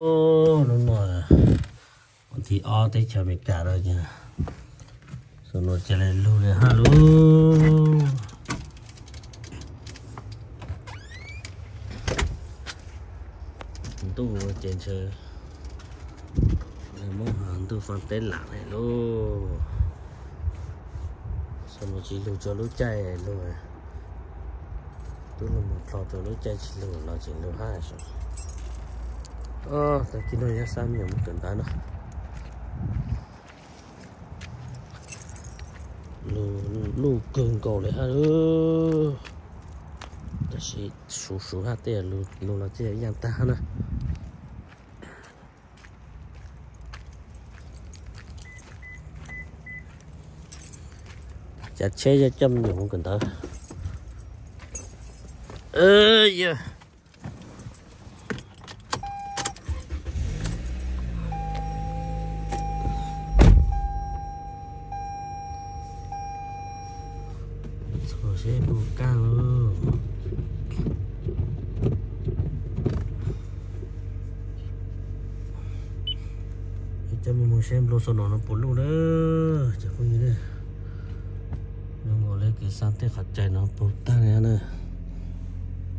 Hnub no hnub thib ob teb chaws Amelikas no ces, xyoo no cia li lug li hab lauj. Ntuj ces ntshe muab ntuj faj teb lam li lauj. Xyoo no tsis lug rua lub caij lug, twb lug mus dlhau rua lub caij tsis lug los tseem lug hab. Tag kis no yuav xa me nyuam mus kawm ntawv no. Nuj kawg nkaus li hab, tab sis suv suv hab tej lug los tej yaaj tag hab na. Cav tsheb coj me nyuam mus kawm ntawv. Txhua seb puas kaj lauj. Coj me mus saib nplua xov no no puas luj na. Cov phooj ywg, zoo nkaus li kev xa tej qhov cai no puas tag li na.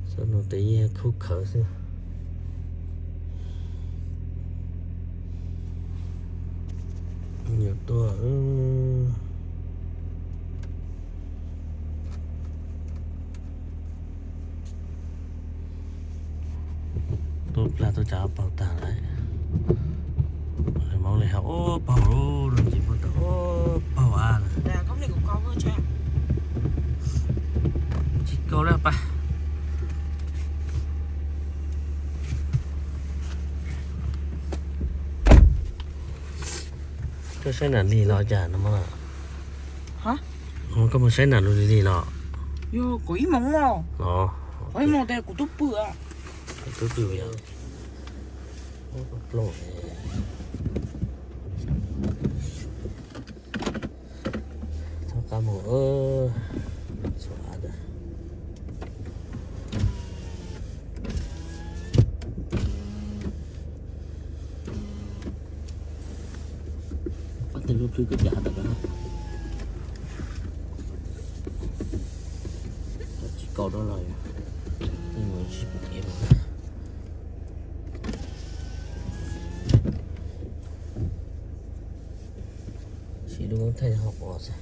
Xov no tes yeej khub khawv xwb. Nyuam tuaj, tuaj plag tuaj tsav paug tag lawm. Hmoob li hais ub paug lauj, tsis paug tag ub paug av lawm. Tsis kaus li pas. Koj saib nam lig los cas no mas? Koj mus saib nam lug lig lig los? Yog kaum ib moos os. Kaum ib moos tes kuv tub pw. Kuv tub pw yog. Txhob qab mus, txhua av. Tej lub plhwb koj cas has tas ko, tsis kaus rau los yog, tsis pum kev mas. Siv lub koob thaij hauv qhov xwb.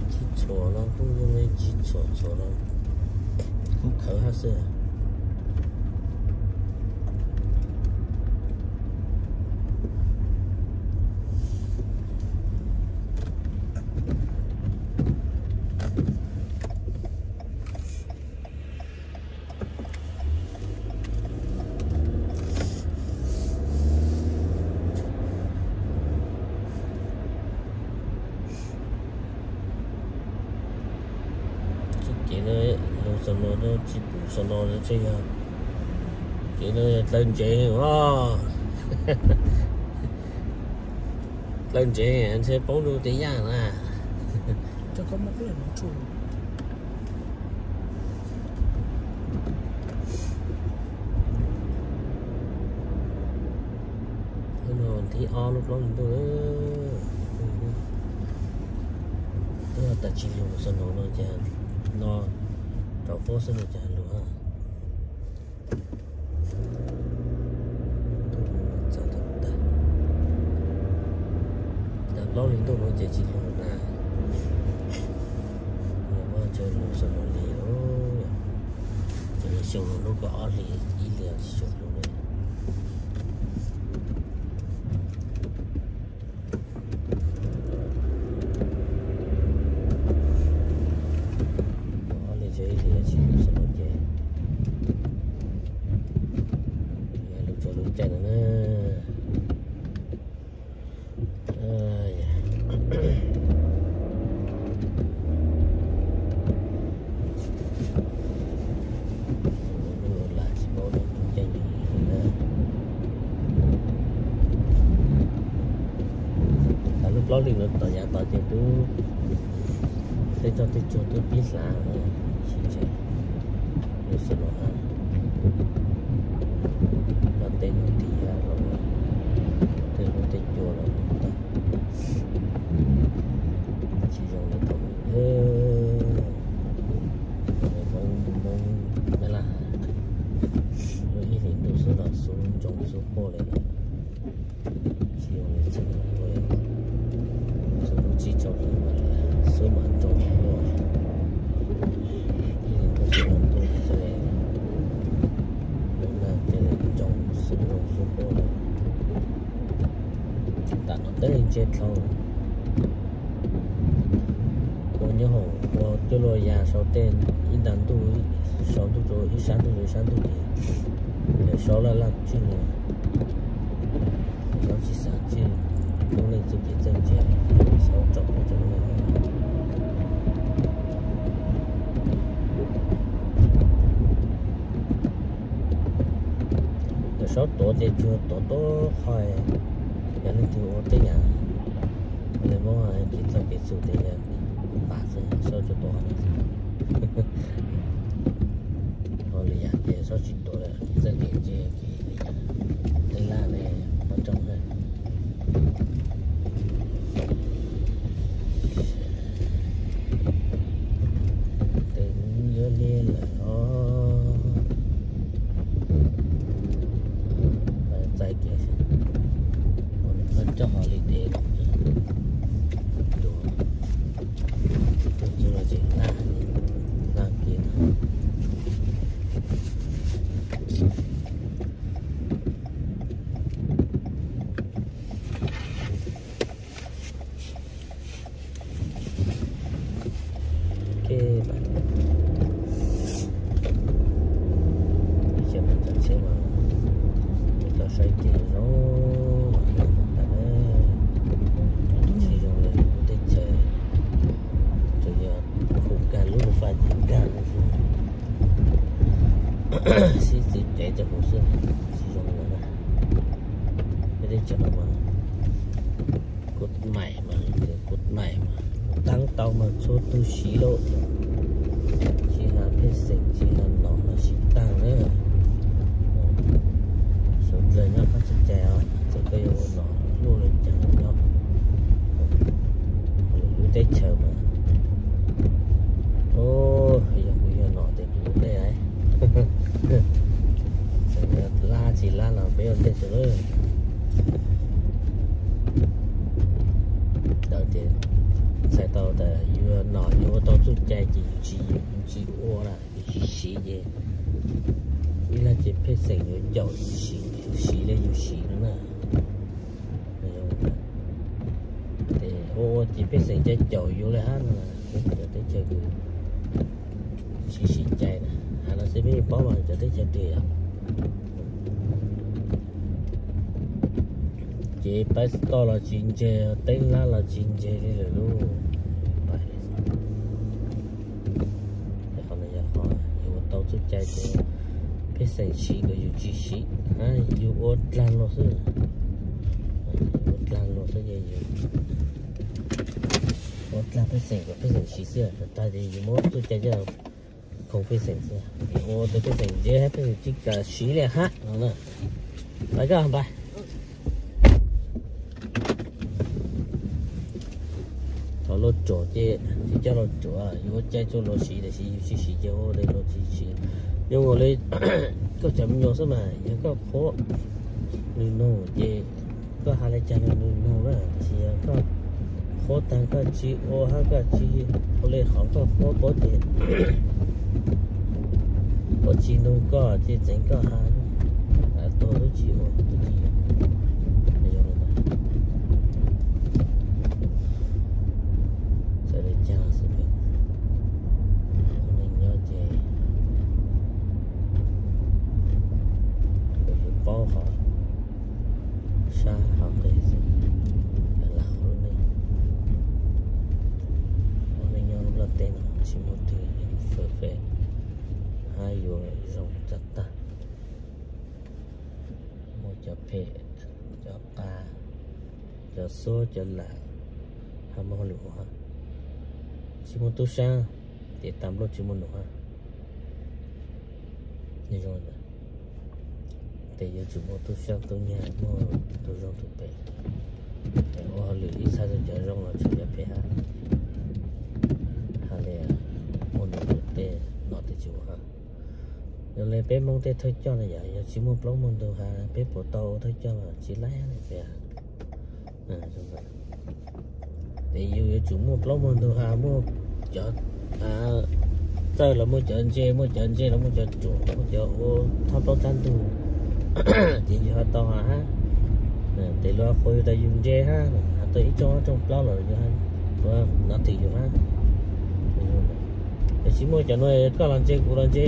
Tsis txhuam los kuj zoo li tsis txhuam, txhuam los kuj khawv hab xwb. Kev no lug xov no no tsis pum xov no no tseeb yog, kev no yog dlawb ntsev os. Dlawb ntsev ntshe poob rau tej yaj na. Hnub no thib ob lub plaub hlis ntuj, twb tas tsis lug xov no no ces no rau fob xwb no ces lug hab. Ntuj txog tag tag, tas plaub hlis ntuj no ces tsis lug na. Mus ua ntshe lug xov no li lawm, ces lug Xyoo no lub kaum ob hlis ib hlis tsis tshua hlub li. Kaum ob hlis tsis hlub xwb ces lub tsuag lub caij no na. Lam tsis paub tias nws ceeb li na. Thaum lub plaub hlis no tom yav tod ces twb tej toj tej tsua twb pib hlav lawm, tsis ntshe lub xwb los hab. Cov tej no tiav los, tej hlua tej cua los tag, tsis zoo li thaum ub. Hmoob, Hmoob Nyab Laj lub ib hlis ntuj xub los xub ntsoog xub quaj li lawm. Tsis zoo li txheej ub, txheej ub tsib rau hli mas xub mas ntsoog quaj. Ib hlis ntuj xub los ntuj thiaj li, lub nag thiaj li ntsoog xub ntsoog xub quaj li. Tam no teb li ntsia dlhau, ua nyob hoom ua coj luaj ya sau tej ib nta ntuj, sau ntuj rau ib sab ntuj rau ib sab ntuj ces yog sau laj laj tswj, sau tsis xav tswj lub neej txuj kev txawj ntse, sau tsom lub tsom lub neej. Yog sau tuav ces tsuas tuav tau qhov, yog leej twg ua tej yam li Hmoob hais kev txhaum kev txhum ces yog npam xwb, sau tsuas tuav qhov no xwb. Ho lwm yam ces sau tsis tuav lawm, txawj kev ntse kev li cas, tej laj ne, qhov rooj na. Tes yuav liag lawm os. Txais kiag, coj hov li tes, tus no tseem laj, laj kiag. Ces mas txog tsheb mas, cov saib kev zoo, tsis zoo li lub teb chaws, tsuas yog khu kag lub lub faj ces kag xwb. Sib txwv cev cov hauv xwb, tsis zoo li no na. Peb teb chaws no mas kuv maim mas, kuv maim mas, taab tau mas txhua tug siv lawm, tsis has pej xeem tsis has nom los siv tag na. Suav dlawg nyob qab txoj cai os, txawm koj yuav ua nom luaj li cas nyob lwm lub teb chaws mas, yog kuv yog nom ces kuv ua ntej lawm. Lab tsis lab los peb ua ntej xwb lawm. Lawv tias txhais tau tas yus nom yus ua tau txuj cai ces yus tsis, yus tsis ua lawm, yus tsis siv ces ib leeg ces pej xeem yuav caum yus siv, yus siv li yus siv no na. Ces ua ua ces pej xeem caum caum yus li hab no, peb cov teb chaws kws tsis sib cais na, has los xij peb yeej paub mas cov teb chaws twg yom. Ces pab toj los tsis ntseg, teeb lab los tsis ntseg li lawm lauj. Qhov no yog qhov yus ua tau txuj cai ces pej xeem siv nkawd yus tsis siv, yus ua dlaag luag xwb. Yus ua dlaag luag xwb ces yus ua dlaag pej xeem kom pej xeem siv xwb, tag ces yus muab txuj cai coj khoom pej xeem xwb. Yus ua tau pej xeem ntse hab pej xeem tsis kam siv li hab no na. Pab koj pab. Thaum luag tsuam ces tsis coj luag tsuam, yus ua cai txuj luag siv, tiam sis yus tsis siv ces ua li luag tsis siv. Zoo nkaus li koj cov me nyuam xwb mas, yog koj qhuab nws noog ces koj has li cas nws noog na, tiam sis yog koj qhuab taag koj tsis ua hab koj tsis ua li qhov koj qhuab paub ces Ua tsis nug koj ces txeev koj hais, tuag lub tsis ua tub tsis yog. Zoo li ntawd. Txawm li cas xwb, ua neej nyob ces yuav paub qhov sab qhov qis xwb, lam ua lub neej. Ua neej nyob lub nplaj teb no tsis muaj twg perfect hab yuav zoo txog tag. Muaj cov phem, cov qas, cov xuab cov lam, hab muaj hauj lwm ua hab. Tsis muaj tub sab ces tas nplooj tsis muaj num hab. Tes yuav tsum muaj tub sab tub nyag, muaj tus zoo tus phem. Ua hauj lwm ib txhais tau cov zoo los tsuas cov phem hab. Hab li muaj num tej no tej tsis ua hab. Yog li peb Hmoob tej thawj coj no yog, yog tsis muaj plaub muaj ntug has peb puas tau ua thawj coj? Tsis laib tias. Ces yus yuav tsum muaj plaub muaj ntug has, muaj cov txawj los muaj cov ntse, muaj cov ntse los muaj cov ruam, muaj cov ua thoj plaub tsab ntug, ces yus ho tau has hab. Tes luag qhuas yus tas yus ntse hab, has tau ib rooj ob rooj plaub los yus, luag nov twm yus hab. Yog tsis muaj cov nuav, koj los ntse kuv los ntse,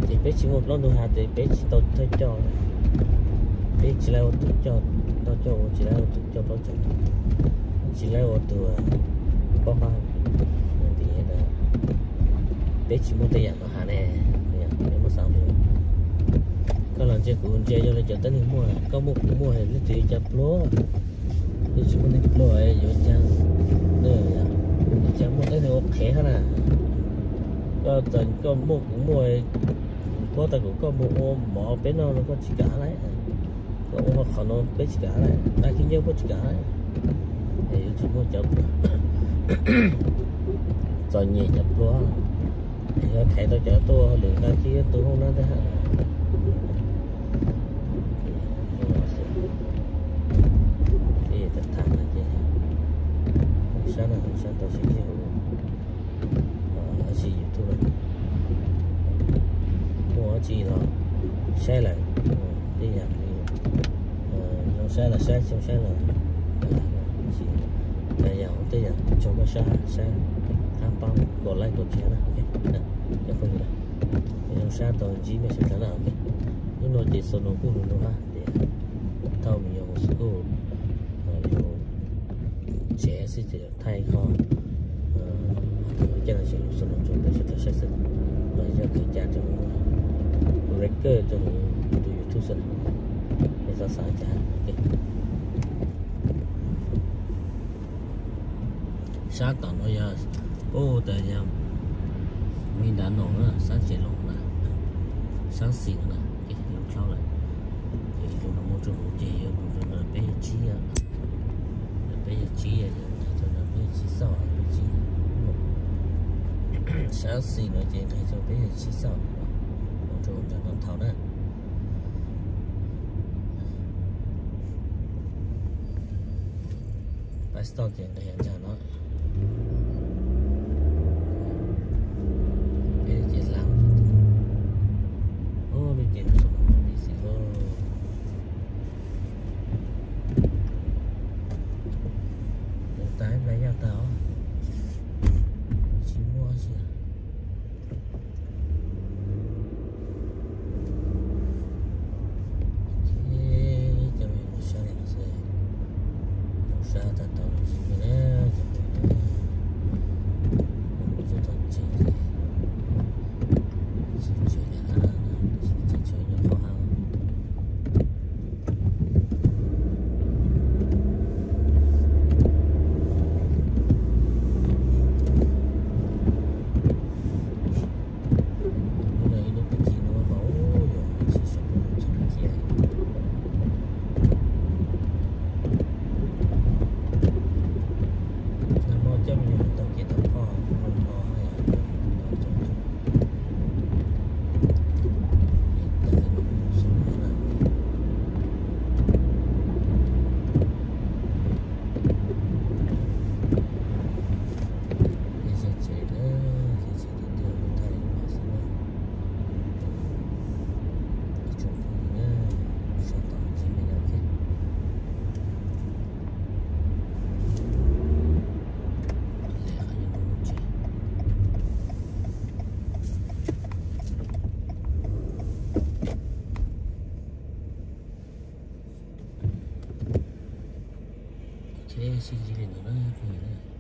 ces peb tsis muaj plaub ntug has tes peb tsis tau thawj coj. Peb tsis laib ua tus coj, tau coj ua tsis laib ua tus coj plaub coj, tsis laib ua tus paub qab. Peb tsis muaj tej yam no has ne, peb muab xav li. Koj los ntse kuv ntse, yog li cov tuab neeg muaj, koj muaj kuv muaj, leej twg yuav ca pluag? Twb tsis muaj neeg pluag yuav ca, yuav ca muaj tuab neeg ua qhev hab na. Koj txawm koj muaj kuv muaj, puab tag kuv koj mus ua mov peb noj no koj tsis kam hab lauj. Koj ua qhov no peb tsis kam hab lauj, dab khib nyiab puab tsis kam hab. Es yuav tsum muaj cov txom nyem cov pluag, es yuav thaiv tau cov tuaj ua hauj lwm dab khib nyiab tu hauj lwm nab teb hab. Tham no ces sab no sab tau sib ntsib hauv, tsis YouTube no, muaj dab tsi los saib lawm, tej yam zoo saib los saib, tsis zoo saib los, tsis, yam tej yam tsaug koj sab saib, hab paub kom like kom share na. Cov phooj ywg, zoo sab tau ntsib mej sawv daws na. Hnub no ces xaus no kuj lug nua hab, ces thauj me nyuam mus school, lug tsev xwb ces thaij qho, thaum caij no ces lug xaus no rua peb sawv daws saib xwb. Los yog khaws ca rua kuv record rua huv tus YouTube xwb, peb xav xav cas. Sab tom no yog, ub, tas yog me nrad no na, sab tsev los na, sab xis no na, ces lug dlhau lawm. Ces lug no mus rua huv ces yuav mus rua no peb yawg tsib, peb yawg tsib, yog nqis rua no peb yawg tsib xauj, peb tsib, sab xis no ces nqis rua peb yawg tsib xauj, mus rua nram no thaum na. Pab stop ces nqis ntag no. Peb ces lam, ub, peb ces lam li xwb. Tus tas nplai yaj tag, tsis muaj tsi. Cov me mus sab no xwb, mus sab tas tau los ntsis na, cov phooj ywg. Sib ntsib li ntawd na phooj ywg na.